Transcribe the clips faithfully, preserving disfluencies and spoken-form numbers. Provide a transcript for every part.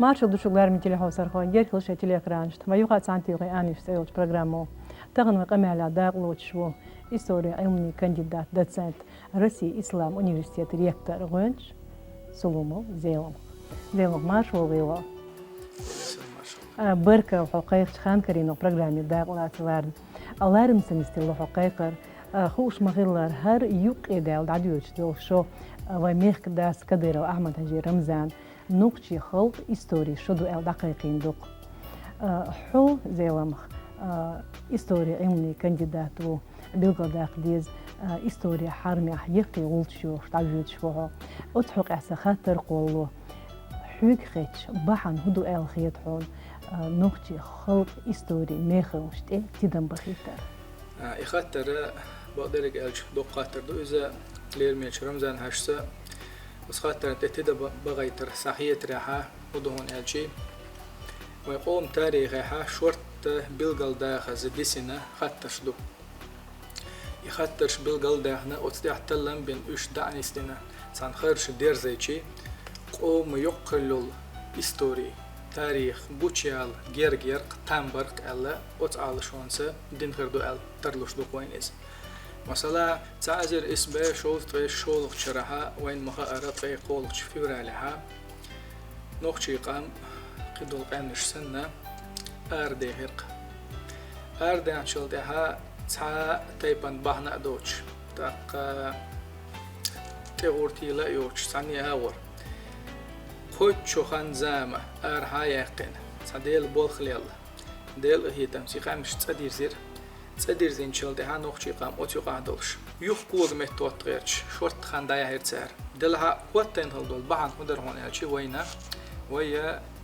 Маршал ду шуга, лераме телехьовсархой, герхилла шоай телеэкранашта. Вай юха цхьана тӀехьа «Аьннаш» цӀи йолча программо. Тахан вай къамаьла дакъа лоацаш ва историин Ӏилманийн кандидат, доцент, Россин ислам университета ректор гӀоьнча Сулумов Зелимха. Зелимха, марша вола вай. А, баркал хьо кхайкхача ханкарийнах программе дакъа лаца ларна. А, ларам санна йистелла хьо кхайкхар. А, хууш ма-хиллара, хӀара юкъе даьлла дӀадоьдуш дола шо, а, вай мехкдас Кадыров Ахьмад-Хьажи Рамзана «Нохчий халкъа истори шо ду» аьлла дӀакхайкхийна ду-кх. А, хьо, Зелимха, а, историин Ӏилманийн кандидат ва, билгалдаккха деза, а, истори хьарамехь яккхий гӀулчаш йохаш дӀавоьдуш ва хьо. Оцу хьокъехь са хаттар кхоллало. Хьоьга хетача, бахьана хӀун ду аьлла хета хьона, а, нохчий халкъа историн мехаллаш тӀе тидам бахийтар? А, и хаттар, бакъдерг аьлча, доккха хаттар ду иза. Лераме волча Рамзан-Хьаьжас оцу хаттарна тӀе тидам ба-, бахийтар схьахетарехь, хӀун ду хьона аьлча, вай къоман тарихехь шортта билгалдахаза дисина хаттарш ду. И хаттарш билгалдаьхна, оцу тӀехь таллам бина, уьш дӀа а нисдина, царна харжа дерзайча, къоман йоккхалла йола истори, тарих гучаяла герга яр-кх, там бар-кх аьлла, оцу Ӏалашонца дина хир ду аьлла тарлуш ду-кх вайна иза. Масала, цхьа эзар исс бӀе шовзткъе шолгӀачу шарахь, вайна ма-хаъара, ткъе кхоалгӀачу февралехь, нохчийн къам, кхидолу къаьмнаш санна, арадаьхира-кх. Арадаьхначул тӀаьхьа цхьа тайпана бахьана а доцуш, тӀаккха тӀегӀуртийла а йоцуш, цхьанне агӀор кхоччуш хан-зама арахьа а яьккхина, цхьа Делан болх лелла, Делан къинхетамца и къаьмнаш цӀа дирзира. ЦӀа дирзинчул тӀаьхьа нохчийн къам оцу юкъахь долуш, юха кога метта хӀотта гӀерташ, шортта хан дӀаяьхьира цара. Делахь а хӀоттийна хилла долу бахьана хӀун дара хьуна аьлча вайна, вай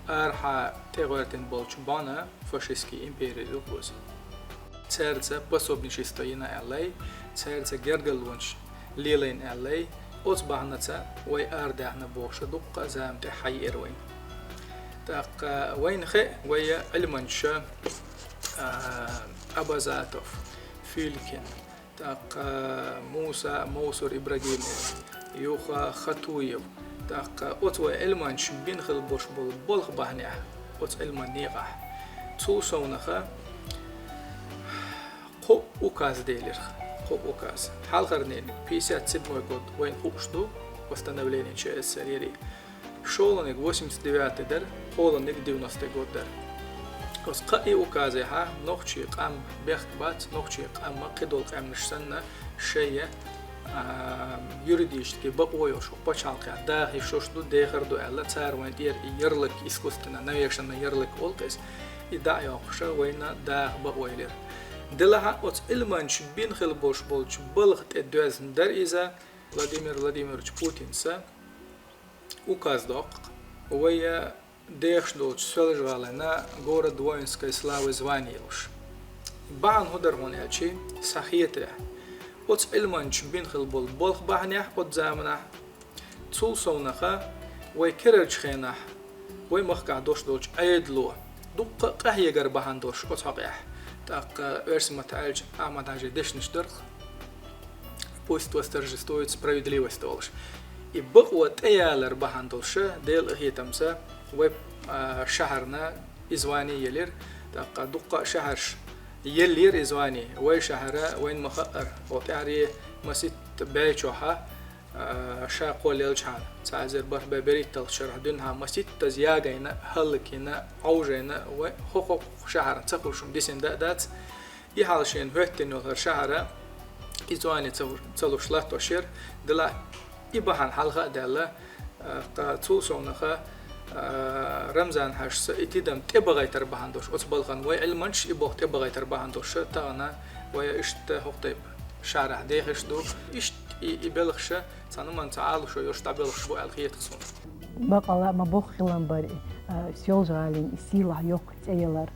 арахьа тӀегӀоьртина болчу бӀаьнна фашистский импери ду-кх иза. Цаьрца пособничество йина аьллай, цаьрца гергарлонаш лелийна аьллай, оцу бахьанаца вай арадаьхна бохуш дуккха а зама тӀе хьайиира вайна. ТӀаккха вайна хаьа, вай Ӏилманчаш, а, Абазатов, Филькин, тӀаккха Муса, Мовсур Ибрагимов, юха Хатуев, тӀаккха оцу вай Ӏилманчаша бина хила болуш болу балха бахьанехь оцу Ӏилман некъахь. Цул совнаха кхо указ делира, кхо указ. Хьалхарниг, пятьдесят седьмой год, вайна хууш ду, восстановление Ч С С Р-ий. ШолгӀаниг восемьдесят девятый дара, кхоалгӀаниг девяностый год дара. Оцу кхаа указехь нохчийн къам бехк бац, нохчийн къам кхидолу къаьмнаш санна шайн, а, юридически бакъо йолуш пачхьалкхехь даха йиш йолуш ду, дехар ду аьлла, цара вайна тӀера и ярлык, искусственный навешенный ярлык олу-кх иза, и дӀа а йоккхуш, вайна даха бакъо елира. Делахь а оцу Ӏилманчаша бина хила болуш болчу балха тӀе доьзна дара иза, Владимир Владимирович Путинца указ доккху, вай дехаш долчу Соьлжа-ГӀалина город воинской славы звание луш. Бахьана хӀун дара хьуна аьлча, схьахетарехь, оцу Ӏилманчаша бина хила болу балха бахьанехь оцу заманахь, цул совнаха вай карарчу хенахь вай махкахь долуш долчу Ӏедало дуккха а къахьегар бахьана долуш оцу хьокъехь. ТӀаккха оьрсийн маттахь аьлча, Ахьмад-Хьаьжин дешнаш дара-кх: «Пусть восторжествует справедливость», олуш. И бакъо тӀеялар бахьана долуш, Делан къинхетамца вай, а, шахьарна и звание елира, тӀаккха дуккха а шахьарш еллера и звание. Вай шахьар, вайна ма-хаъара, хӀокху тӀаьххьара масийтта бӀе чохь, а, ша кхоллаелчхьана, цхьа эзар бархӀ бӀе берхӀитталгӀачу шарахь дуьйна масийттаза ягийна, хӀаллакйина, Ӏовжийна, вай хӀокху шахьарна ца хуьлуш хӀума дисина дан а дац. И хьал шена хӀоьттина йолу хӀара шахьар и звание ца, ца луш латтош яра, делахь и бахьана хьалха а даьлла, а, ткъа цул совнаха, а, Рамзан-Хьаьжас и тидам тӀебахийтар бахьана долуш, оцу балхана вай Ӏилманчаша и болх тӀебахийтар бахьана долуш, тахана вай иштта хӀокху тайпа шахьарахь дехаш ду. Иштта и, и белхаш цхьана хӀуманца Ӏалашо йолуш дӀабелхаш бу аьлла хета суна. Бакъала а ма боккха хилам бара, а, Соьлжа-ГӀалин и сийлахь йоккха цӀе ялар.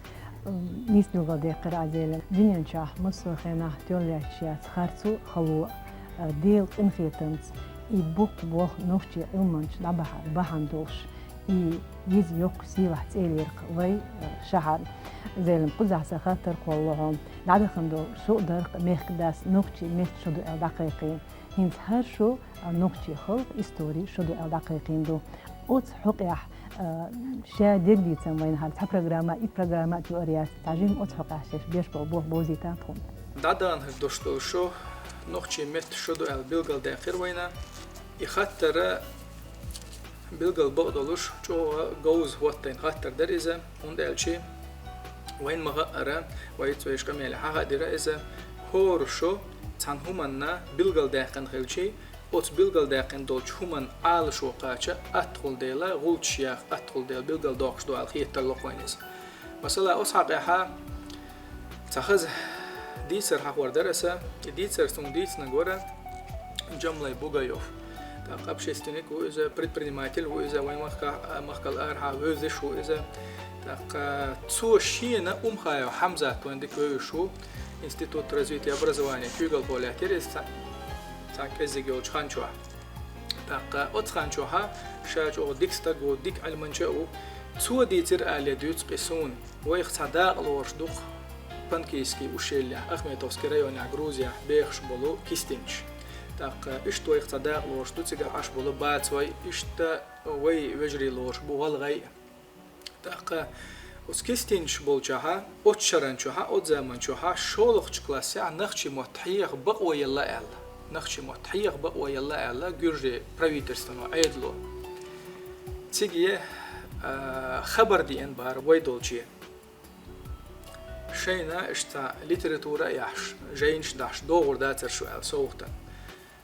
М, нийса билгалдаьккхира Зелимха. Дуьнен чохь массо а хенахь тоьлла лаьтташ яц харцо а, хало а, Делан къинхетамца и боккха болх нохчийн Ӏилманчаша дӀабахьар бахьана долуш, и иза йоккха сийлахь цӀе ялира-кх вай, а, шахьарна. Зелимха, кхузахь сан хаттар кхоллало хьуна. ДӀадахана долу шо а дара-кх мехкдас «Нохчийн меттан шо ду» аьлла дӀакхайкхийна. ХӀинца хӀара шо, а, «Нохчийн халкъан историн шо ду» аьлла дӀакхайкхийна ду. Оцу хьокъехь, а, ша дерг дийцан вайна хьара цхьа программа, и программа а тоьар яц, цхьа жимма оцу хьокъехь шаьш беш болу болх бовзийта тхуна. ДӀадаханарг дош долу шо нохчийн меттан шо ду аьлла билгалдаьккхира вайна. И хаттара билгал бакъдолуш, чӀогӀа говза хӀоттийна хаттар дара иза, хӀунда аьлча вайна ма-хаъара, вайца вайша къамелехь хьахадира иза, хӀора шо цхьана хӀуманна билгалдаьккхина хилчий, оцу билгалдаьккхина долчу хӀуманна Ӏалашо кхача аттахула дела, гӀулчаш яха аттахула дела билгалдоккхуш ду аьлла хеталло-кх вайна иза. Масала, оцу хьокъехь цхьа хаза дийцар хьахор дара аса, и дийцар суна дийцинарг вара Джамлай Бугаев. ТӀаккха общественник ву иза, предприниматель ву иза, вайн махка-, махкал арахьа вевзаш ву иза. ТӀаккха цо шена Умхаев Хьамзат вайн дика вевзаш ву, Институт развития образования куьйгалхо лаьттира иза цхьа, цхьа кӀеззиг йолчу хан чохь. ТӀаккха оцу хан чохьа ша чӀогӀа дика стаг ву, дика Ӏилманча а ву. Цо дийцира аьлла дуьйцу-кх и суна. Вайх цхьа дакъа лоруш ду-кх Панкийский ущелье, Ахметовский районехь, Грузияхь бехаш болу кистинчаш. ТӀаккха иштта вайх цхьа дакъа лоруш ду цигахь Ӏаш болу бацой, иштта вай вежарий лоруш бу гӀалгӀай. ТӀаккха оцу кистинчаш болчохьа, оцу шаран чохьа, оцу заман чохьа шолгӀачу классехь нахчий мотт хьеха бакъо елла аьлла. Нахчий мотт хьеха бакъо елла аьлла, гуьржийн правительствано, Ӏедало. Цига, а, хабар деана бара вай долче. Шайна иштта литература а яхьаш, жайнаш а дахьаш догӀур дацара шу аьлла совгӀатана.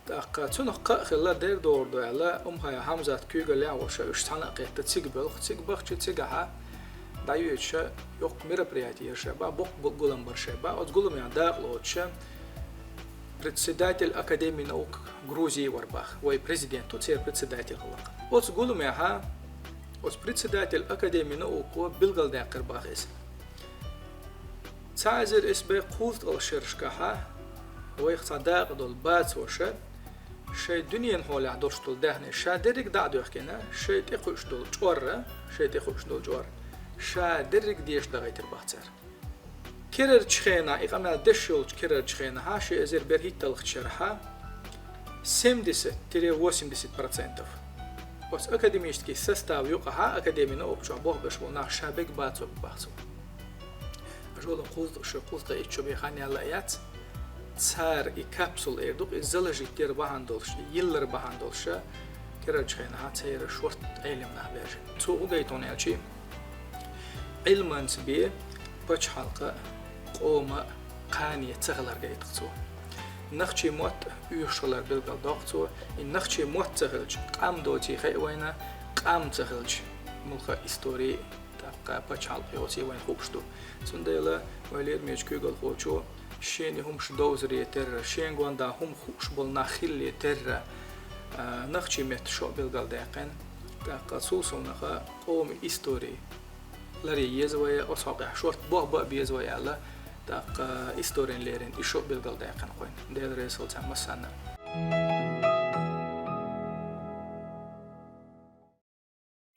ТӀаккха цунах кхаъ хилла дера догӀур ду аьлла, Умхаев Хьамзат куьйгаллехь а волуш, уьш цхьаьна а кхетта цига боьлху, цига бахча цигахьа дӀайоьдуш йоккха мероприяти яра ша бах, боккха гу-, гулам бара ша бах. Оцу гуламехь дакъа лоцуша председатель Академии наук Грузии вара бах, вай президент ву, церан председатель хилла-кх. Оцу гуламехьа оцу председатель Академии наукко билгалдаьккхира бах иза. Цхьа эзар исс бӀе кхузткъалгӀа шерашкахьа вайх цхьа дакъа долу бацоша шайн дуьненан хьолехь долуш долу даьхни ша дерриг дӀа а доьхкина, шайн тӀекхуьуш долу чкъор а, шайн тӀекхуьуш долу чкъор а ша дерриг деша дахийтира бах цара. Керарчу хенахь, и къамел деш йолчу керарчу хенахьа, ши эзар берхӀитталгӀачу шарахьа, семьдесят-восемьдесят процентов оцу академический состав юкъахьа, академина окхучохь болх беш болу нах ша бега бацо бу бах цо. Жолан кхузткъа шо, кхузткъе итт шо бен хан яьлла а яц, цара и капсула эр ду-кх, и заложить яр бахьана долуш, и йиллар бахьана долуша, керарчу хенахьа церан шорта Ӏелам нах баьржина. Цо хӀун гайтина аьлчи, Ӏилманца бен пачхьалкха, къома кхане ца хилар гайтина цо. Нахчий мотт оьшуш хилар билгалдоккху цо, и нахчий мотт ца хилча, къам доций хаьа вайна, къам ца хилча, муьлхха истори, тӀаккха пачхьалкх йоций вайна хууш ду. Цундела вай лермечу куьйгалхочо шена и хӀумаш довзаре терра, шен гонда хӀума хууш болу нах хилале терра, а, нахчий меттан шо билгалдаьккхина. ТӀаккха цул совнаха къоман истори ларъе еза вай, оцу хьокъехь шорта болх бан а беза вай аьлла, тӀаккха историн лерина и шо билгалдаьккхина кхуьнан. Дела реза хуьлда царна массарна.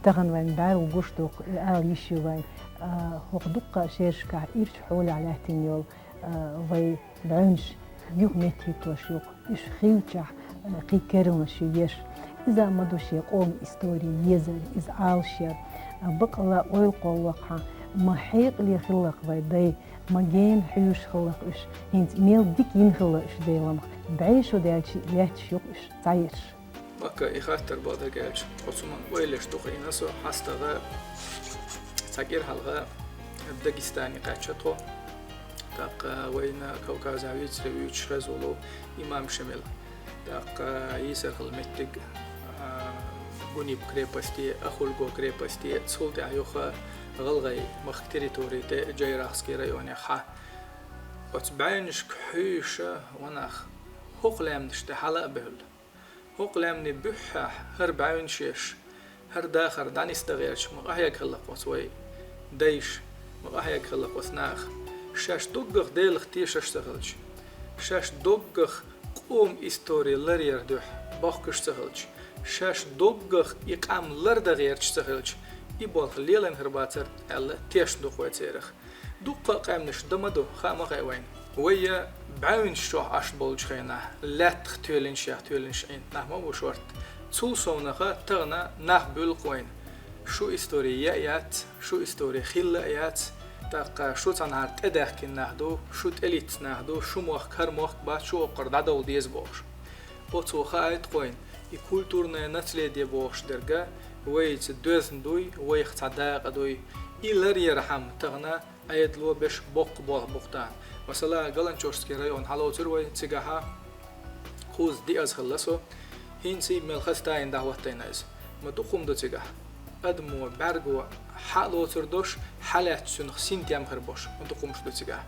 Тахана вайн бӀаьрла гуш дукха, и ала йиш ю вайн, а, хӀокху дуккха а шерашкахь ирчу хьолехь лаьттина йолу, а, вай бӀаьвнаш юха меттахӀиттош ю-кх, уьш хилчахь, а, кхин керланаш ю еш. Иза а ма ду шен къоман истори езар, иза Ӏалашъяр, а, бакъалла ойла кхоллакххьа, ма хьекъале хилла-кх вай дай, ма гена хьуьйсуш хилла-кх уьш, хӀинца мел дика йина хилла уьш Делан мах, бӀе шо даьлча лаьтташ ю-кх уьш, цхьаерш. Бакка, и хаттар бакъдерг аьлча, оцу хӀуманна ойла еш ду-кх хьуна со, хьастагӀа цхьа кӀира хьалха Дагестане кхаьчна тхо. ТӀаккха вайна Кавказехь вийцаре вуьйцуш хезна волу имам Шамил. ТӀаккха йийсар хилла меттиг, а, Гуниб крепосте, Ахульго крепосте, цул тӀаьхьа юха гӀалгӀай махка территори тӀе, Джайрахский районехь. Оцу бӀаьвнашка хьуьйсуш ву нах хӀокху лаьмнаш тӀе хьала а бевлла. ХӀокху лаьмнийн буьххьехь хӀара бӀаьвнаш еш, хӀара дахар дӀанисдан гӀерташ ма къахьега хилла-кх оцу вай дайша, ма къахьега хилла-кх оцу наха. Шаьш доггах Делах тешаш ца хилча, шаьш доггах къоман истори ларъяран дуьхьа бохкуш ца хилча, шаьш доггах и къам лардан гӀерташ ца хилча, и болх лелайна хир бацара аьлла, тешна ду-кх вай церах. Дуккха а къаьмнаш дан ма ду, хаа ма хаьа вайна. Вай я бӀаьвнаш чохь Ӏаш болчу хенахь, лаьттах тоьллинаш, ях тоьллинаш Ӏийна нах ма бу шорта. Цул совнаха тахана нах буьллу-кх вайна. Шу истори яа яц, шу истори хилла а яц, тӀаккха шу цхьанхьара тӀедаьхкина нах ду, шу тӀелицца нах ду, шу мохк хӀара мохк бац, шу оккхара дӀадовла деза бохуш. Оцо хаийта-кх вайна, и культурное наследие бохуш дерг вайца доьзна дуй, вайх цхьа дакъа дуй. И ларъярхьама тахана Ӏедало беш боккха болх бу-кх тахана. Масала, Галанчожский район хьалоцура вай, цигахьа кхузза диаза хилла со, хӀинций мел хаза тайна дӀахӀоттийна иза. Ма дукха хӀума ду цигахь. Адамо бӀаьрго хьа а лоцур долуш, хьалаьцна цуьнах синтем хир болуш, ма дукха хӀумаш ду цигахь.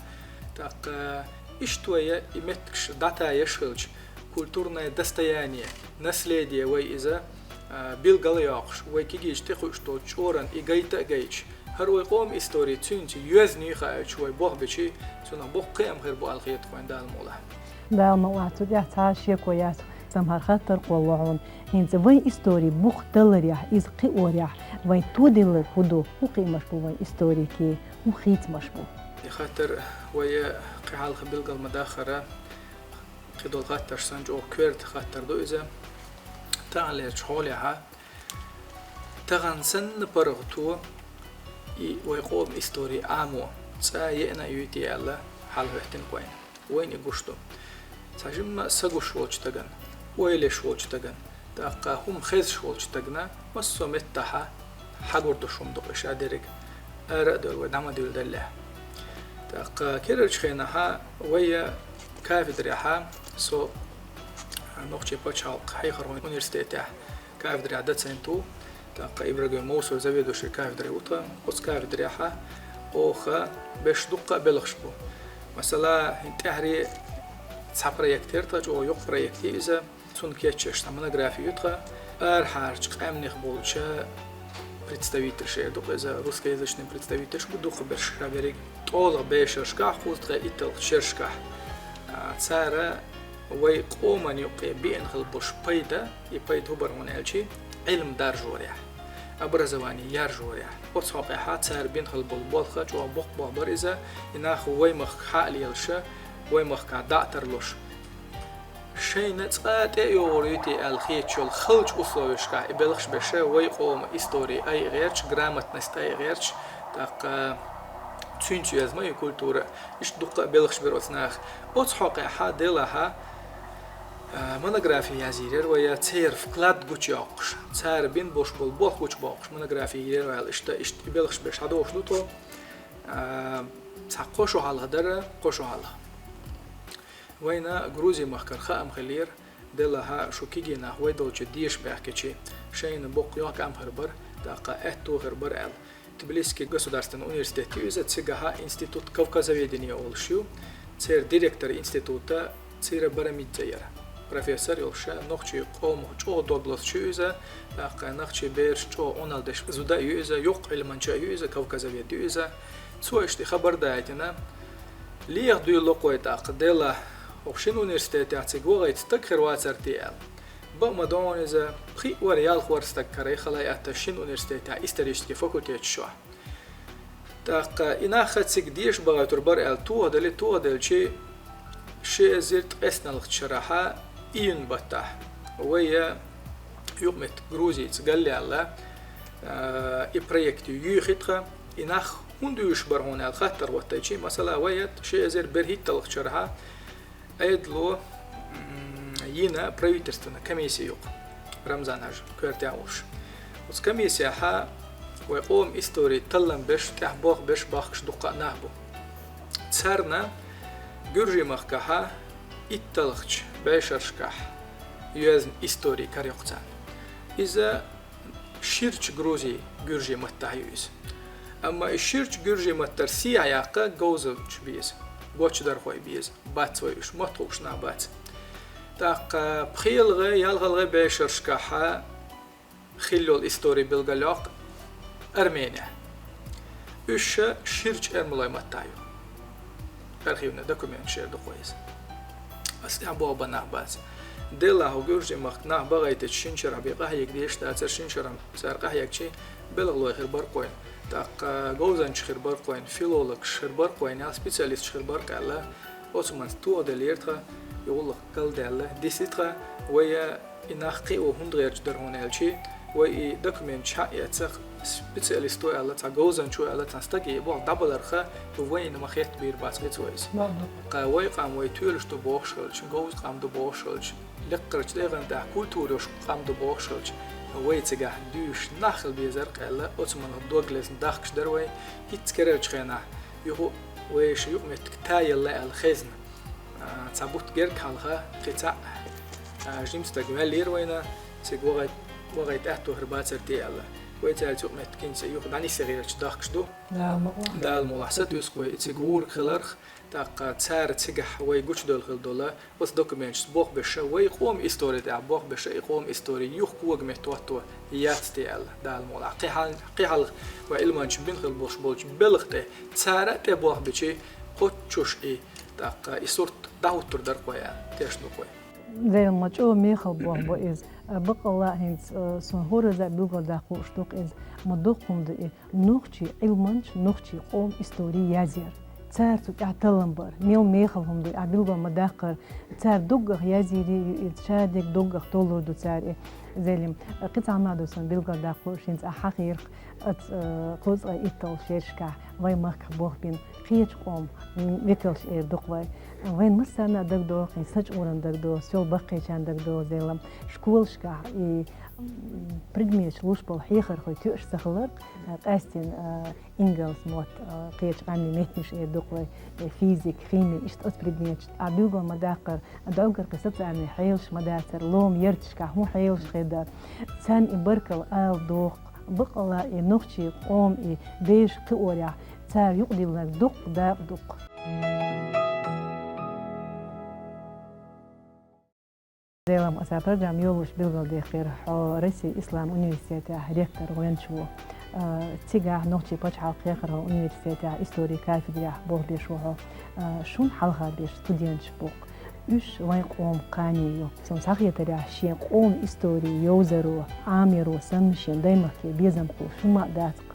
ТӀаккха иштта вай и меттигаш дӀатаеш хилча, культурное достояние, наследие вай иза, а, билгал а йоккхуш, вай кегийчу тӀекхуьуш долчу чкъурана и гайта а гайташ, хӀара вай къоман истори цуьнца йоьзна юй хаийташ вай болх бича, цунах боккха кхиам хир бу аьлла хета-кх вайна, Дала мукъ лахь. Дала мукъ лахь, цу тӀехь цхьа а шеко яц, сан хӀара хаттар кхоллало хьуна. ХӀинца вайн истори бух даларехь, иза кхиорехь, вайн тодилларг хӀун ду, хӀун кхиамаш бу вайн историкийн, хӀун хийцамаш бу? И хаттар вай кхин хьалха билгал ма даххара, кхидолу хаттарш санна чӀогӀа коьрта хаттар ду иза. Таханлерчу хьолехьа, тахана санна паргӀато и вай къоман истори Ӏамо цкъа а еана а юй те аьлла, хьалахӀоьттина-кх вайна. Вайна и гуш ду. Цхьа жимма а са гуш волчу стагана, ойла еш волчу стагана, тӀаккха хӀума хезаш волчу стагана массо а меттахьа хьагур долуш хӀума ду-кх и ша дерриг, ара а довла вай дӀа ма дуьйладеллехь. ТӀаккха керлачу хенахьа вай кафедрехьа, со Нохчийн пачхьалкхан хьехархойн университетехь кафедрехь доцент ву, тӀаккха Ибрагимов Мовсой заведующий кафедрой ву тхан. Оцу кафедрехьа оха беш дуккха а белхаш бу. Масала, хӀинца тӀаьххьара цхьа проект яра тхан, чӀогӀа йоккха проект ю иза, цунна кечъеш цхьа монографи ю тхан, арахьарчу къаьмнех болчу представительш эр ду-кх иза, русскоязычный представительш бу дукхахберш ша берриг. ТӀолгӀа бешаршкахь, кхузткъе итталгӀачу шерашкахь, а, цара вай къоман юккъе биъна хила болуш пайда, и пайда хӀун бара хьуна аьлчи, Ӏилма даржорехь, образование яржорехь. Оцу хьокъехьа цара бина хила болу болх чӀогӀа боккха болх бара иза, и нах вай махка хьа а лелаша, вай махкахь дӀа а тарлуш. Шайна цкъа а тӀе а йогӀур ю те аьлла хеташ йолу халчу условешкахь и белхаш беша, вай къоман истори айа гӀерташ, грамотность айа гӀерташ, тӀаккха цуьнца йоьзна ма ю культура, иштта дуккха а белхаш бира оцу наха. Оцу хьокъехьа делахьа, а, монографи язйийр яра вай, церан вклад гучуйоккхуш, цара бина болуш болу болх гучубоккхуш, монографи йийр яра вай аьлла, иштта, иштта и белхаш беш хьадогӀуш ду тхо. А, цхьа кхо шо хьалха дара, кхо шо хьалха. Вайна Грузи махкара хаам хиллера, делахьа шу кегий нах вай долчу деша баьхкичи, шайна боккха йоккха къам хир бара, тӀаккха аьтто хир бара аьлла. Тбилисский государственный университет ю иза, цигахьа институт кавказоведения олуш ю, церан директор института Цира Барамидзе яра. Профессор йолуш, нохчийн къомах чӀогӀа дог лозуш ю иза, тӀаккха нохчийн бераш чӀогӀа Ӏуналла деш зуда а ю иза, йоккха Ӏилманча а ю иза, кавказовед ю иза. Цо иштта хабар даийтина, леха дуьйлало-кх вай тӀаккха, делахь, хӀокху шина университетехь цига вахийта стаг хир вацара те аьлла. Бакъ ма ду хьуна иза, пхиъ вара, ялх вара стаг карай халай атта шина университетехь исторический факультет чохь. ТӀаккха и нах цига деша бахийтур бара аьлла тохадели, тохаделчи, ши эзар ткъеснолгӀачу шарахьа июнь баттахь вай юкъаметтиг Грузица галъяьлла, а, и проект юьйхи тхан, и нах хӀунда уьйш бара хьуна аьлла хаттар хӀоттайчи, масала, вай ши эзар берхӀитталгӀачу шарахьа Ӏедало, м, йина правительственная комиссия ю-кх, Рамзан-Хьаьжа коьртехь волуш. Оцу комиссехьа вай къоман истори таллам беш, тӀехь болх беш бахкаш дуккха а нах бу. Царна Гуьржийн-махкахьа итталгӀачу бӀешерашкахь йоьзна истори карайо-кх царна. Иза ширачу Грузин гуьржийн маттахь ю иза. Амма и ширачу гуьржийн маттара сехьа яккха говзанчаш беза, гочдархой беза, бац вай уьш, мотт хууш нах бац. ТӀаккха пхоьалгӀа, ялхалгӀа бӀешерашкахьа хилла йолу истори билгалйоккху Арменехь. Уьш ширачу эрмалойн маттахь ю. Архивный документаш эр ду-кх вай иза. Аса тӀехь болх бан нах бац. Делахь, хӀокху Гуьржийн-махка нах бахийтича шина шарахь бен къахьега дезаш дацара, шина шарахь цара къахьегчи белхалой хир бара-кх вайна. ТӀаккха говзанчаш хир бара-кх вайна, филологаш хир бара-кх вайна, специалисташ хир бара-кх аьлла, оцу хӀуманца тохаделлера тхан, и гӀуллакх галдаьлла, дисира тхан, вай И нах кхио хӀунда гӀерташ дара хьуна аьлча, вай и документаш хьаэцаш, специалисто аьлла, цхьа говзанчо аьлла, цхьа стаге и болх дӀабаларха, вайна ма хетта бийр бац, хӀинца вай иза. Кхы вай къам вай тоьлаш ду бохуш хилча, говза къам ду бохуш хилча, лекхарчу тӀегӀан тӀехь культура йолуш къам ду бохуш хилча, вай цигахь дуьйш нах хила безар къаьлла, оцу манах дог лезна дахкаш дара вай, хӀинца керарчу хенахь, юха вайша юкъаметтиг таялла аьлла хезна. А, цхьа бутт герга хьалха, кхин цхьаъ, а, жима стаг ваьллера вайна, цига вахайта, вахайта аьтто хир бацар те аьлла. Вай цаьрца юкъаметтиг хӀинца юха дӀанисъян гӀерташ дахкаш ду. Дала мукъ лахь. Дала мукъ лахь, сатуьйсу вай и цига гӀур хиларх, тӀаккха цара цигахь вай гучудевлла хила долу, оцу документашца болх беш, вай къоман истори тӀехь болх беш, и къоман истори юха кога метта хӀотто яц те аьлла, Дала мукъ лахь. Кхин хьал-, кхин хьалха вай Ӏилманчаш бина хила болуш болчу белхан тӀе, цара а тӀе болх бича, кхоччуш и, тӀаккха и сурт дӀахӀуттур дара-кх вай аьлла, тешна ду-кх вай. Зелим, ма чӀогӀа мехала болх бу иза. Баккъалла а хӀинца, э, суна хӀоразза а билгалдаккха хууш ду-кх иза. Ма дукха хӀума ду и. Нохчийн Ӏилманча, нохчийн къоман истори язъяр. Цара цу тӀехь таллам бар. Мел мехала хӀума ду, ахь билгал ма даккхара. Цара доггах язйийр ю иза, шадерг доггах толлур ду цара и. Зелим, кхин цхьа хӀума ду суна билгалдаккха хууш, хӀинца ахь хьахийра-кх, оцу, э, кхузткъе итталгӀачу шерашкахь вайн махках болх бина кхечу къоман векалш эр ду-кх вай. Вайн массарна а дагадогӀу, кхин сан чкъуран дагадогӀу, сол баккхийчарна дагадогӀу, Зелим. Школашкахь и, м, предметаш луш болу хьехархой тоьаш ца хилар, а, къаьстина, а, ингалс мотт, а, кхечу къаьмнийн меттанаш эр ду-кх вай, э, физика, хими, иштта оцу предметаш. Ахь билгал ма даккхара, доггара кхин социальни хьелаш ма дацара, лома ярташкахь хӀун хьелаш хир дара. Царна и баркалла ала догӀу-кх, баккъалла и нохчийн къоман и бераш кхиорехь, цара юкъадиллинарг дуккха дакъа ду-кх. Зелим, аса программа йолош билгалдаьккхира, хьо Россин исламан университетехь ректор гӀоьнча ву. А, цигахь Нохчийн пачхьалкхан хьехархойн университетехь историн кафедрехь болх беш ву хьо. А, шуна хьалха берш студенташ бу-кх. Уьш вайн къоман кхане ю. Суна схьахетарехь, шен къоман истори йовзаро, Ӏамаяро санна шен даймахке безам кхуллуш хӀума а дац-кх.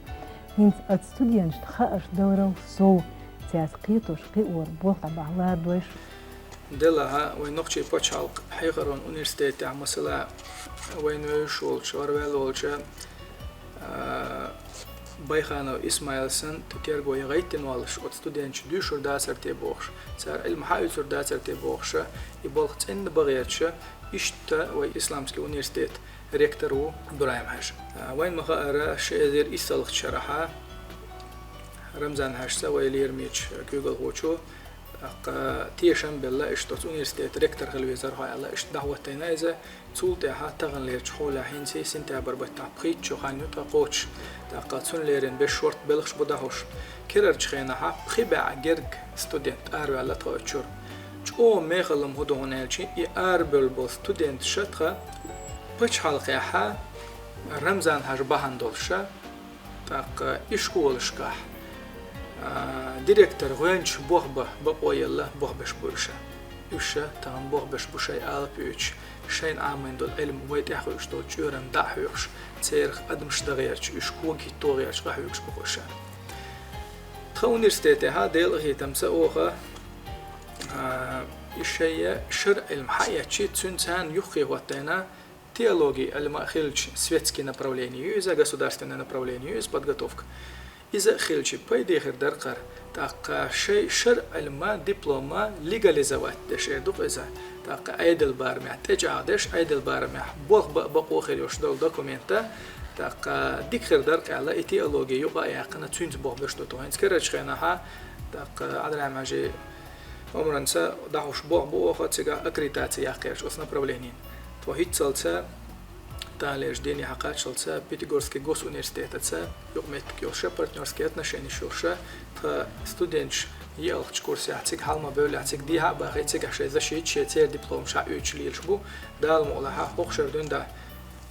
ХӀинца оцу студенташна хаарш даларал сов, цаьрца кхетош, кхиор болх дӀабахьа лардойша. Делахь а, вайн Нохчийн пачхьалкхан хьехархойн университетехь, масала, вайна вевзаш волчу, гӀараваьлла волчу, а, Байханов Исмаила санна, тӀе терго ян гӀайттина воллуш, оцу студенташа дуьйцур дацара те бохуш, цара Ӏилма хьаоьцур дацара те бохуш, и болх цӀена бан гӀерташ, иштта вай Исламский университетан ректор ву Ибрахим-Хьаьжа. А, вайна ма-хаъара, ши эзар иссалгӀачу шарахь Рамзан-Хьаьжас, вай лераме йолчу куьйгалхочо, тӀаккха тешам белла, иштта оцу университетан ректор хила везара хьо аьлла, иштта дӀахӀоттийна иза. Цул тӀаьхьа таханлерчу хьолехь, хӀинца сентябрь баттахь пхийтта шо хан ю тхан кхочуш, тӀаккха цунна леррина берш шортта белхаш бу дӀахьош. Керарчу хенахь пхи бӀе герга студент араваьлла тхан оцу чуьра. ЧӀогӀа мехала хӀума хӀун ду хьуна аьлча, и арабевлла болу студенташ тхан пачхьалкхехь Рамзан-Хьаьжа бахьана долуш, тӀаккха ишколашкахь, а, директор гӀоьнча болх бан бакъо елла болх беш бу уьш. Уьш тахана болх беш бу шайн алапа оьцуш, шайна Ӏамийна долу Ӏилма вай тӀехь хууш долчу чкъурана дӀа а хьоькхуш, церах адамаш дан гӀерташ, уьш кога хӀитто гӀерташ къахьоьгуш бу-кх уьш. Тхан университетехь, Делан къинхетамца, оха, а, и шайн шарӀан Ӏилма хьаэцчи, цуьнан царна юххе хӀоттийна, теологин Ӏилма хилча, светский направление ю иза, государственное направление ю иза, подготовка. Иза а хилча, пайде хир дара-кх хӀара, тӀаккха шайн шарӀан Ӏилман диплома легализовать деш эр ду-кх иза, тӀаккха Ӏедалан барамехь тӀечӀагӀдеш, Ӏедалан барамехь болх бан а бакъо хир йолуш долу документ, тӀаккха дика хир дара-кх аьлла, и теологи юкъа а яьккхина, цуьнца болх беш ду тхо хӀинца керарчу хенахь, тӀаккха Ӏадрахьман-Хьаьжин омранца дӀахьош болх бу оха цигахь аккредитаци яккха гӀерташ оцу направленина. Тхо хӀинццалц, таханлерчу дийне хьакхаччалц, Пятигорский госуниверситетаца юкъаметтиг йолуш, партнёрские отношенеш йолуш, тхан студенташ ялхитта курсехь, цига хьала ма бевллехь, цига дехьа а бахий, цигахь шайн защита, шайн церан дипломаш хьаоьцуш лелаш бу. Дала мукъ лахь, хӀокху шарахь дуьйна дӀа,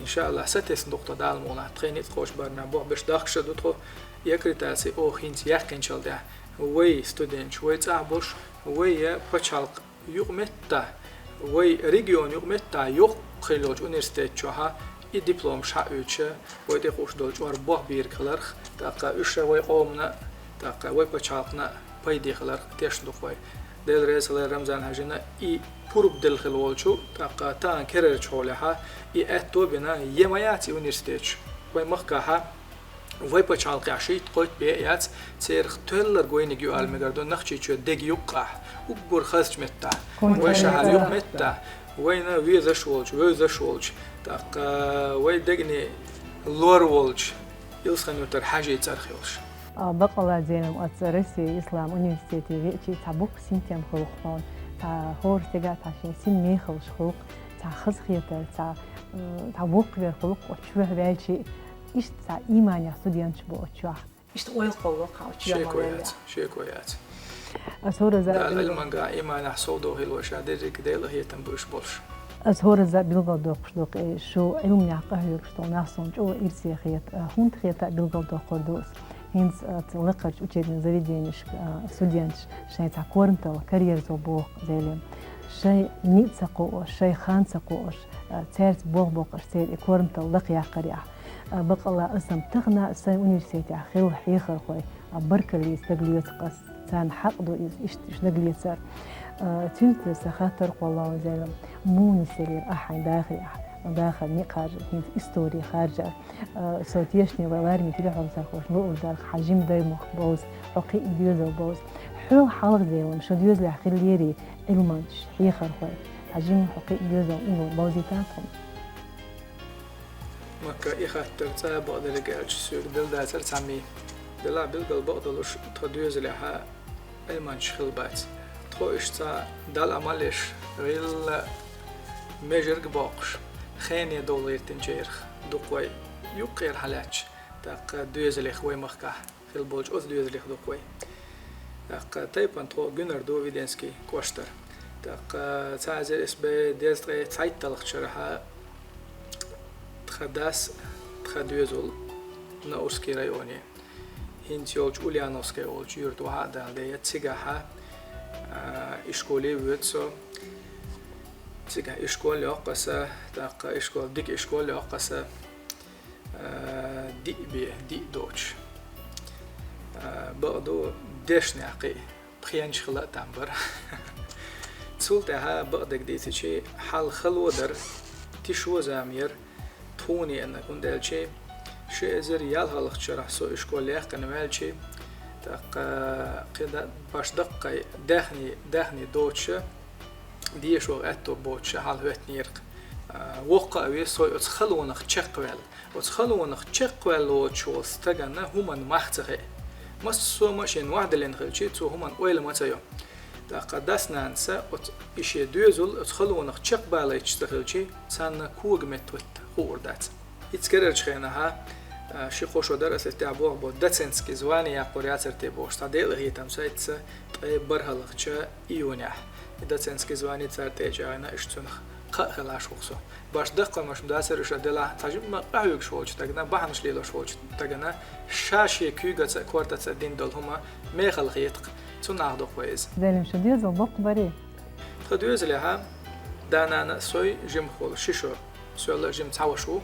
иншааллахӀ, сатесна ду-кх тхо, Дала мукъ лахь, тхайна ницкъ кхочушбарна болх беш дахкаш а ду тхо. И аккредитаци оха хӀинца яьккхинчул тӀаьхьа, вай студенташ, вай цӀахь болуш, вай пачхьалкхан юкъаметтахь, вай регионан юкъаметтахь йоккха хилла йолчу университет чохь и дипломаш хьаоьцуш, вай тӀекхуьуш долчу чкъурана болх бийриг хиларх, тӀаккха уьш вай къомана, тӀаккха вай пачхьалкхана пайде хиларх тешна ду-кх вай. Дела реза хилар Рамзан-Хьажина, и пурба делла хила волчу, тӀаккха тахан керарчу хьолехьа, и аьтто а бина, е ма яц и университеташ. Вай махкахьа, вай пачхьалкхехь шийтта-кхойтта бен а яц, церах тоьлларг вайниг ю ала мегар ду, Нохчийчоь дега юккъехь, уггар хазачу меттехь, вай шахьар юкъ меттехь, вайна везаш волчу, вевзаш волчу, тӀаккха вай дегнийн лор волчу Илсхан-Юртара Хьаьжин цӀарах йолуш. А, бакъалла, Зелим, оцу Россия Ислам университете веача цхьа боккха синтем хуьлу хьуна, цхьа хӀора стеган цхьа шен син мехаллаш хуьлу, цхьа хазахетар, цхьа, м, цхьа воккхавер хуьлу оцу чохь ваьлча, иштта цхьа ийманехь студенташ бу оцу чохь. Иштта ойла кхолло кху чохь ма ваьлла. Шеко яц, шеко яц. Аса хӀоразза Дала билгал- Ӏилманга, ийманехь совдохийла вай ша дерриг а Делан къинхетам бу уьш болуш. Аса хӀоразза билгалдоккхуш ду-кх, шу Ӏилманехь къахьоьгуш долу нах суна чӀогӀа ирсе хета, а, хӀунда хета а билгалдоккхур ду аса. ХӀинца, а, цу лакхарчу учебный заведенешка, а, студенташ шайн цхьа корматалла карьерзо боху, Зелим. Шайн ницкъ ца кхоош, шайн хан ца кхоош, а, цаьрца болх боккхуш церан и корматалла лакхаяккхарехь. А, бакъалла, аса-м тахана а сайн университетехь хилла хьехархой, а, баркаллица дагалоьцу-кх ас. Царна хьакъ ду иза, иштта уьш дагалецар. А, цуьнца тӀе сан хаттар кхоллало, Зелим, муха нисделира ахь хьайн дахарехь, дахар некъ харжар, хӀинца истори харжар. А, со тешне вай лармийн телехьовсархошна луур дара-кх хьан жима даймохк бовза, хьо кхиъна доьзал бовза. Хьол хьалха, Зелим, шун доьзалехь хиллерий Ӏилманчаш, хьехархой? Хьан жима хьо кхиъна доьзал улло бовзийтан тхуна? Макка, и хаттар цӀа а бакъдерг аьлча, соьга делла дацара цхьа мий. Делахь билггал бакъдолуш тхан доьзалехьа Ӏилманчаш хилла бац. Тхо иштта цхьа Далла Ӏамал еш, гӀилла межарг а боккхуш, хене довла гӀиртинчарах дукха вай юккъера хьалаьтташ, тӀаккха доьзалех вай махкахь хилла болчу оцу доьзалех дукха вай. ТӀаккха тайпана тхо Гуьнара ду, Веденский кӀоштара. ТӀаккха цхьа эзар исс бӀе дезткъе цхьайтталгӀачу шарахьа тхан дас, тхан доьзал Наурский районе, хӀинца йолчу Ульяновская олучу юьрта вахьа а даладе, цигахьа, а, ишколе воьду со. Цигахь ишкол йоккху аса, тӀаккха ишкол, дика ишкол йоккху аса. А, диъ бен, диъ доцуш. А, бакъду, дешнехь кхин а пхенча хила а там бара. Цул тӀаьхьа бакъдерг дийцичи, хьал хало дара, тишо зама яра, тхуна еана, хӀунда аьлча ши эзар ялхалгӀачу шарахь со ишкол яьккхина ваьлчи, тӀаккха кхин а баш даккхий даьхни, даьхни доцуша, деша ваха аьтто боцуша хьал хӀоьттинера-кх. А, воккха а веза со оцу халонах чекхваьлла. Оцу халонах чекхваьлла воцуш волу стагана хӀуманна мах ца хаьа. Массо а машина охьадиллина хилчи, цо хӀуманна ойла ма ца йо. ТӀаккха дас-нанас оцу и шен доьзал оцу халонах чекхбалийташ ца хилчи, царна кога метта хӀотта хуур дац. Иштта керарчу хенахьа, а, ши-кхо шо дара аса тӀехь болх бо, доцентский звание яккхур яцара те бохуш, цхьа Делан хетам сайтца ткъе бархӀалгӀача июнехь. И доцентский звание цара тӀе а чӀагӀйина, иштта цунах кхаъ хилаш ву-кх со. Баш даккхамаш ма дацара уьш, делахь цхьа жимма къахьоьгуш волчу стагана, бахьанаш лелош волчу стагана ша шен куьйгаца а, кортаца а дина долу хӀума мехала хета-кх, цунах доккху вай иза. Делим, шу доьзал боккха барий? Тхан доьзалехьа да-нана а, со а, жимахволу ши шо, соьлла а жима цхьа ваша ву.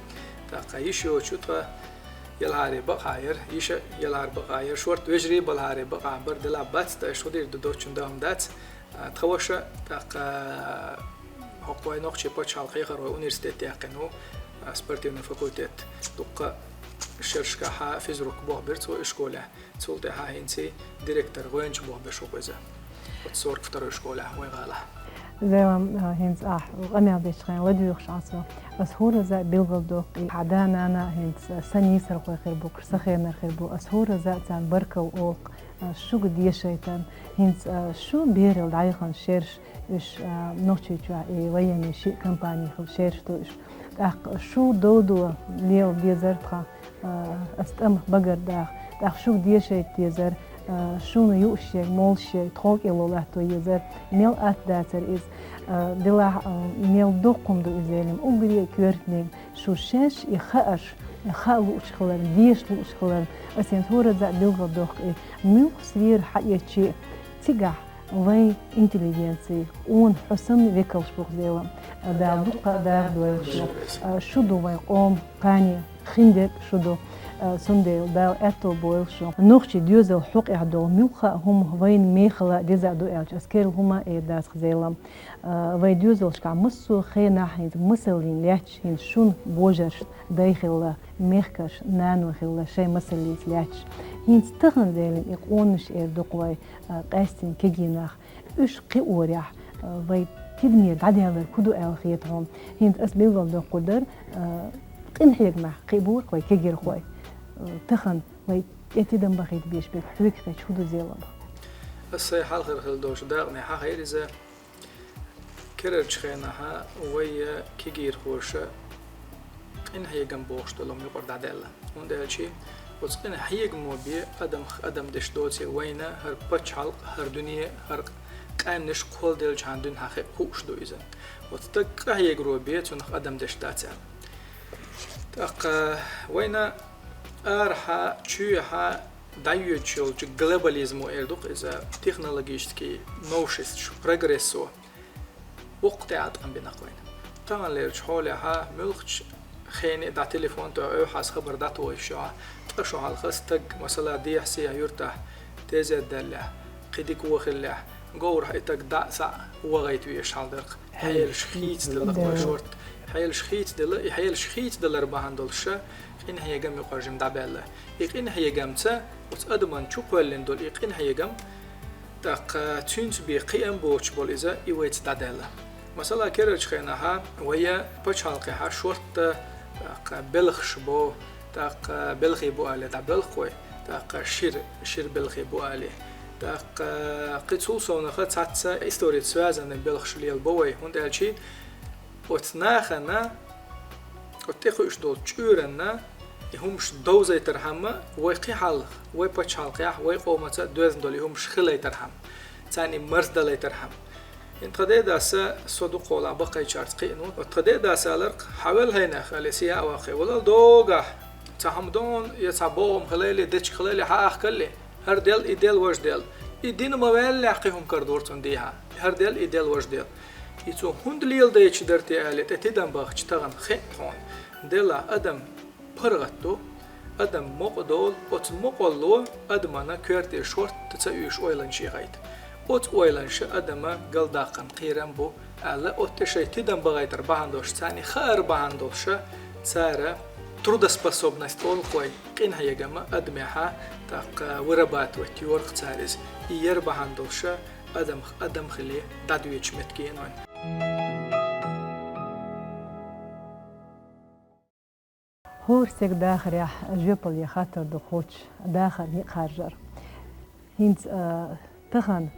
ТӀаккха йиша йоцучу тхан ялхьаре бакъахьа яра, йиша а ялхьара бакъахьа яра, шорта вежарий а балхьаре бакъахьа бара, делахь бац, ткъа аш хӀун дийр ду, доцчунна дан хӀума дац. А, тхан ваша, тӀаккха хӀокху вайн нохчийн пачхьалкх хьехархойн университет яьккхина ву, а, спортивный факультет. Дуккха шерашкахьа физрук болх бира цо ишколехь. Цул тӀаьхьа хӀинца директор гӀоьнча болх беш ву-кх иза. Оцу сорок второй школехь вайн гӀалахь. Делим, а, хӀинца ахь къамел дечу хенахь ладоьгӀуш Ӏа со. Аса хӀоразза а билгалдоккху, и хьан да-нана а хӀинца сан нийсархой хир бу-кх, сан хенара хир бу. Аса хӀоразза а царна баркалла олу-кх, а, шуьга дешайтан. ХӀинца, а, шу бералла дӀаяхана шераш, уьш, а, Нохчийчохь и военный шиъ компани хилла шераш ду уьш. ТӀаккха шу дов до лела дезара тхан, а, аса тӀама багар даха. ТӀаккха шуьга дешайта дезара, а, шуна юуш ерг, молуш ерг тхов кӀело латто езара. Мел атта дацара иза. А, делахь, а, мел доккха хӀума ду иза, Делим, уггаре а коьртаниг. Шу шаьш и хаарш, и хаа луучу хиларна, деша луучу хиларна, аса хӀинца хӀоразза а билгалдоккху и, муьлхха сфера хьаэцчи а, цигахь вайн интеллигенци, къона хьо санна векалш бу-кх, Делим, Дала дуккха а даха дойла шу. А, шу ду вайн къоман кхане, хиндерг а шу ду. Цундела Дала аьттув бойла шун. Нохчий доьзал хьокъехь долу муьлхха а хӀума вайна мехала деза а ду аьлча, ас керла хӀума а эр дац-кх, Зелам. Вай доьзалшкахь массо а хенахь хӀинца масаллина лаьтташ, хӀинца шун божаршна дай хилла, мехкаршна нано хилла, шайн масаллица лаьтташ. ХӀинца тахана, Зелам, и къонахаш эр ду-кх вай, къаьстина кегий нах. Уьш кхиорехь, вай тидаме дӀадаьлларг хӀун ду аьлла хета хьуна? ХӀинца ас билгалдоккхур дара, къинхьегамехь кхиабора-кх вай кегийрхой. Тахана вай тӀе тидам бахийта безаш берг хьоьга хетча хӀун ду, Зелам? Ас сайн хьалхара хилла долчу дакъане хьахийра иза. Керарчу хенахь вай кегийрхоша къинхьегам бохуш долу хӀума юкъара дӀадаьлла. ХӀунда аьлча оцу къинхьегамо бен адам, адам деш доций вайна хӀара пачхьалкх, хӀара дуьне, хӀара къаьмнаш кхолладеллачхьана дуьненахь хууш ду иза. Оцу стаг къахьегаро бен цунах адам деш дац аьлла. ТӀаккха вайна арахьа, чоьхьа дӀайоьдуш йолчу глобализмо эр ду-кх иза, технологический новшестваш, прогрессо. Воккха тӀеӀаткъам бина-кх вайна. Таханлерчу хьолехьа муьлххачу хене а дӀа телефон тӀе ойхьаз хабар дӀатохуш ю хьан, ткъа шо хьалха стаг, масала, дехьа-сехьа юьртахь тезет даьллехь, кхин дика вон хиллехь, говрахь и стаг дӀа а, схьа а вахийта везаш хьал дара-кх. Хьелаш хийцаделла-кх вай шорта. Хьелаш хийцаделла, и хьелаш хийцадалар бахьана долуш ша къинхьегам юкъара жима дӀабаьлла. И къинхьегамца оцу адаман чу кхоьллина долу и къинхьегам, тӀаккха цуьнца бен кхиам боцуш болу иза, и вайца дӀадаьлла. Масала, керарчу хенахьа вай пачхьалкхехьа шортта, тӀаккха белхаш бо, тӀаккха белхий бу алий дӀабоьлху вай, тӀаккха шира, шира белхий бу алий. ТӀаккха кхин цул совнаха цхьацца историца связанный белхаш лелабо вай, хӀунда аьлча оцу нахана, оцу тӀекхуьуш долчу чкъуьранна и хӀумаш довзийтархьама, вай кхин хьалха, вай пачхьалкхехь, вай къомаца а доьзна долу и хӀумаш хилийтархьама, царна и марздалийтархьама. ХӀинца тхан дедас, со дукха хьолахь баккхийчаьрца кхиъна ву. Оцу тхан дедас алара-кх: «Хьан велла хӀайнех, — аьлла, — сияа а ваккхий, валал догахь, цхьа хӀума дон, я цхьа боху хӀума хилийла, дечиг хилийла, хьан ахкалли, хӀара делла, и делла, важа делла. И дина ма ваьллехь, кхин хӀума карадора цунна дехьа. ХӀара делла, и делла, важа делла». И цо хӀунда леладайта дара те аьлла, тӀе тидам бахча тахана хиъна тхуна. Делахь адам паргӀат ду, адам мукъа долу, оцу мукъалло адамана коьрте шортта ца оьшу ойланаш яхийта. Оцу ойланаша адама галдаккхарна кхерам бу аьлла, оцу тӀе шайн тидам бахийтар бахьана долуш, царна хаар бахьана долуша, цара трудоспособность олу-кх вай, къинхьегама адамехьа, тӀаккха вырабатывать йора-кх цара иза. И яр бахьана долуша, адам, адам хили дӀадоьдуш меттиг ю вайн. ХӀора стеган дахарехь жоьпалла я хаттар ду кхоччуш: дахар некъ харжар. ХӀинца, а, тахана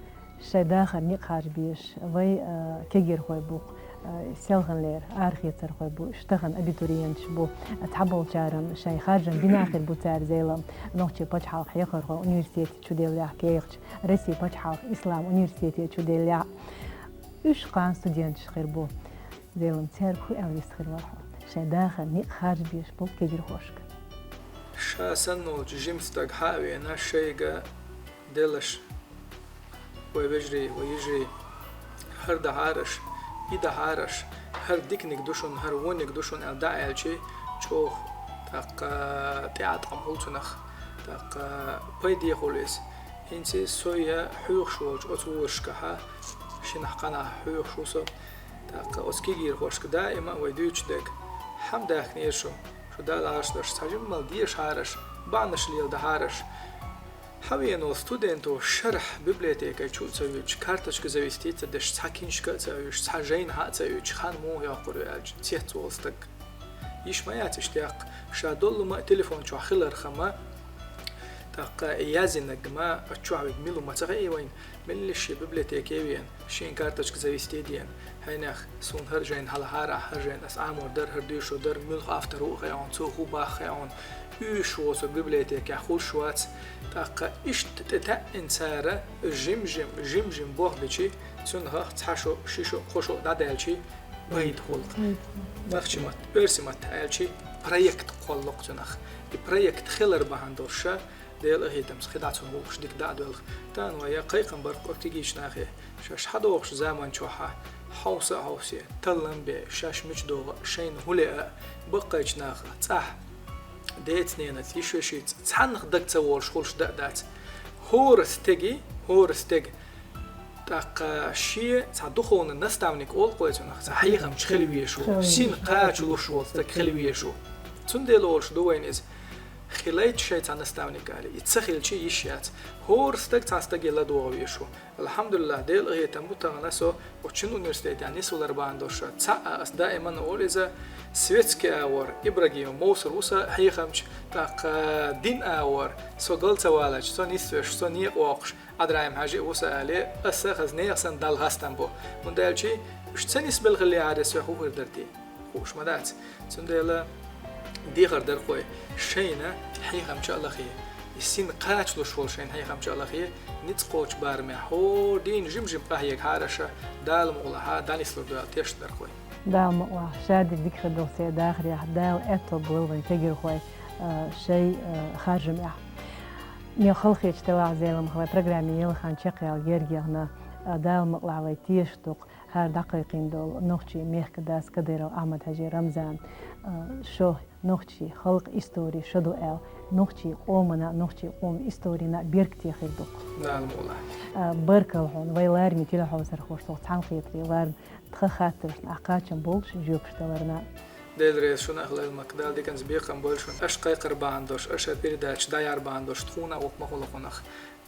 шайн дахар некъ харжа безаш вай, а, кегийрхой бу-кх, а, селханлера арахецархой бу, уьш тахана абитуриенташ бу. Цхьаболчарна шайн харжам бина хир бу цара, Зелам, нохчийн пачхьалкхан хьехархойн университете чуделлехь кехаташ, Российн пачхьалкхан ислам университете чуделлехь. Уьш кхана студенташ хир бу. Зелам, цаьрга хӀун аьлла вист хир вара хьо, шайн дахар некъ харжа безаш болу кегийрхошка? Ша санна волчу жима стаг хьа а веана, шайга делаш: «Вай вежарий, вай йижарий, хӀара дахьара аша, и дахьара аша, хӀара диканиг ду шуна, хӀара вониг ду шуна», — аьлла дӀа а аьлчи, чӀогӀа, тӀаккха, тӀеӀаткъам хуьлу цунах, тӀаккха, пайде хуьлу иза. ХӀинца со я хьоьхуш волчу оцу вузашкахьа, шинахь-кханахь хьоьхуш ву со. ТӀаккха оцу кегийрхошка даима а вай дуьйцуш дерг: «Хьан даьхкинера шу? Шу Дала гӀазот дойла, цхьа жимма дешахьара аша, бахьанаш леладахьара аша». Хьан веана волу студенто шарахь библиотекай чу а ца воьдуш, карточка завести а ца деш, цхьа киншка а ца оьшуш, цхьа жайна хьа а ца оьцуш, хан муха йоккхур ю аьлча, цецволу стаг. Йиш ма яц иштта яккха, ша доллу ма а телефон чохь хилархама, тӀаккха яздинарг ма а чохь верг мила ву ма ца хаьий вайна, меллаша шен библиотеке веана, шен карточка завести деана. Хьенех, суна хӀара жайна хьалахьара ахь, хӀара жайна ас Ӏамор дара, хӀара доьшур дара, муьлха автор ву а хаьий хьуна, цо хӀун боху а хаьий хьуна. Уьйш ву со библиотекехь, хуьлуш вац. ТӀаккха иштта тӀетаьӀина цара жим-жим, жим-жим болх бичи, цуьнах цхьа шо, ши шо, кхо шо дӀадаьлчи, пайда хуьлу-кх. Нохчийн матта, оьрсийн матта аьлчи, проект кхоллу-кх цуьнах. И проект хилар бахьана долуш ша, Делан къинхетамца, кхидӀа цунна гӀуллакхаш дика дӀа а доьлху. Тахана вай я кхайкхам бар-кх оцу кегийчу нахе, шаьш хьадогӀучу заман чохьа хьовса а хьовсе, таллам бе, шаьш мича догӀу а, шайна хӀун ле а, баккхийчу наха цӀахь Деца-ненаца, йиша-вешийца цхьаннах даг ца волуш хуьлуш дан а дац. ХӀора стега, хӀора стега, тӀаккха шен цхьа духовный наставник олу кхойцунах, цхьа хьехамча хила везаш ву, син кхача луш волу стаг хила везаш ву. Цундела олуш ду вайна иза. Хилийта шайн цхьа наставник аьлла, и ца хилча йиш яц. ХӀора стаг цхьана стаге ладогӀа везаш ву. Алхьамдулиллах, Делан къинхетам бу, тахана со оцу шина университетехь нисвалар бахьана долуш, цхьаъ а ас даиман а олу иза, светский агӀор Ибрагимов Мовсар ву сан хьехамча, тӀаккха дин агӀор со гал ца валача, со нисвеш, со некъа воккхуш, Ӏадраим-Хьаьжи а ву сан, аьлла, аса хаза нехан санна Далла хастам бу. ХӀунда аьлча уьш ца нисбелла хиллехьара, соьх хӀун хир дара те? Хууш ма дац. Цундела дехар дара кхой, шайна хьехамча а лахе, и син кхача луш волу шайна хьехамча а лахе, ницкъ кхочу барамехь хӀора дийнахь жим-жим къахьегахьара аша, Дала мукъалахь, дӀанислур ду аьлла тешна дара кхой. Дала мукъалахь, ша дика хир долу церан дахарехь, Дала аьтто болу вайн кегирхой, а, шайн, а, харжамехь. Мел халахеташ делахь, Зеламха, вай программе елла хан чекхъяла герга яхна, а, Дала мукъалахь, вай тешаш ду-кх хӀара дӀакхайкхийна долу нохчийн мехкан дас Кадыров Ахьмад-Хьаьжин Рамзан, а, шо нохчийн халкъан истори шо ду аьлла, нохчийн къомана, нохчийн къоман историна беркате хир ду-кх. Дала мукъалахь. А, баркалла хьуна, вай лараме телехьовсархошца цхьаьнакхетаре ларна, тхан хаттаршна ахь кхачам болуш жоьпаш даларна. Дела реза шуна, Лайлмакка, Дала диканца бекхам бойла шуна, аша кхайкхар бахьана долуш, аша передача дӀаяр бахьана долуш, тхуна а воккха ма хуьлу хьуна.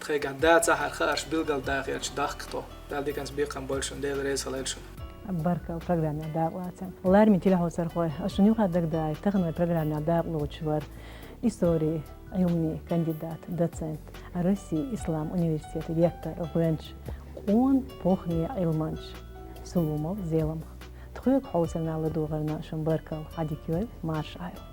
Тхайгахь дацахьара хаарш билггал даха хилча дахка тхо. Дала диканца бекхам бойла шуна, Дела реза хилийла шуна. Баркалла программехь дакъалацарна. Лараме телехьовсархой, ас шуна юха дагадаьхна, тахана вайн программехь дакъалоцуш вара историн Ӏилманан кандидат, доцент, Россин ислам университетан ректор, гӀоьнча, къона похӀма Ӏилманча Сулумов Зелам. Тхоьга хьовсарна, ладогӀарна шуна баркалла, хьан дика йойла, марша Ӏайла.